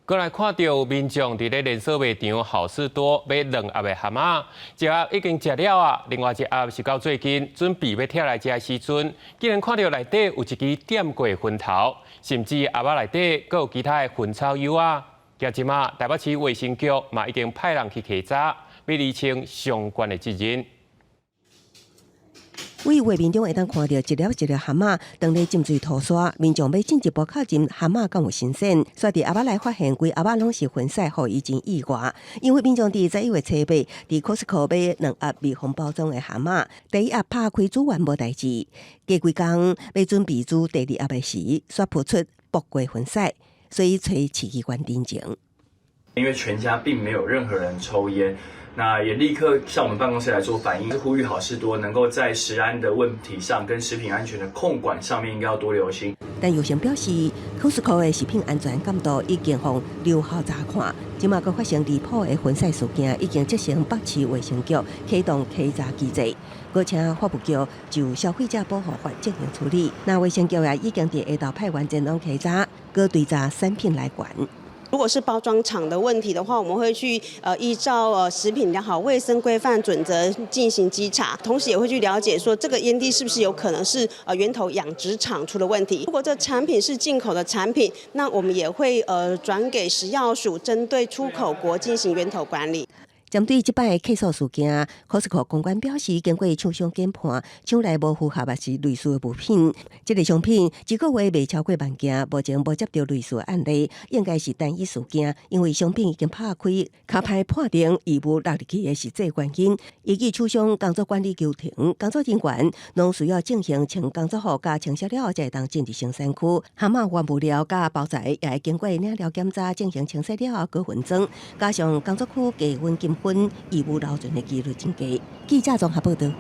閣來看著民眾佇咧連鎖賣場好市多買兩盒的蚶仔，一盒已經食了啊，另外一盒是到最近準備欲拆來食的時陣，竟然看著內底有一支點過薰頭，甚至盒仔內底閣有其他的薰草油仔。今這馬台北市衛生局嘛已經派人去稽查，欲釐清相關的責任。佇畫面中會當看著一粒一粒蚶仔，當咧浸水塗沙，民眾欲進一步確認蚶仔敢有新鮮，煞佇盒仔內發現規盒仔攏是薰屎，予伊真意外。因為民眾佇11月初八，佇 Costco 買兩盒密封包裝的蚶仔，第一盒拍開煮完無代誌，過幾工欲準備煮第二盒的時，煞浮出爆過薰屎，所以揣市機關偵情。因為全家並沒有任何人抽菸。那也立刻向我們辦公室來做反映，呼籲好市多能夠在食安的問題上跟食品安全的控管上面應該要多留心。但藥商表示，Costco 的食品安全監督已經予留校查看，這馬閣發生離譜的薰屎事件，已經責成北市衛生局啟動稽查機制，閣請法務局就消費者保護法進行處理。那衛生局也已經佇下晝派員前往稽查，閣追查產品來源。如果是包裝廠的問題的話，我們會去依照食品良好衛生規範準則進行稽查，同時也會去了解說這個煙蒂是不是有可能是源頭養殖場出了問題。如果這產品是進口的產品，那我們也會轉給食藥署，針對出口國進行源頭管理。針對這擺的客訴事件，Costco 公關表示，經過廠商研判，廠內無符合抑是類似的物品，這個商品一個月賣超過萬件，目前無接著類似的案例，應該是單一事件，因為商品已經拍開，較歹判定異物落入去的實際原因。依據廠商工作管理流程，工作人員攏需要進行穿工作服佮清洗了後，才會當進入生產區。蚶仔原物料佮包材也會經過領料檢查，進行清洗了後閣分裝，加上工作區低溫禁薰，異物留存的幾率真低。記者綜合報導。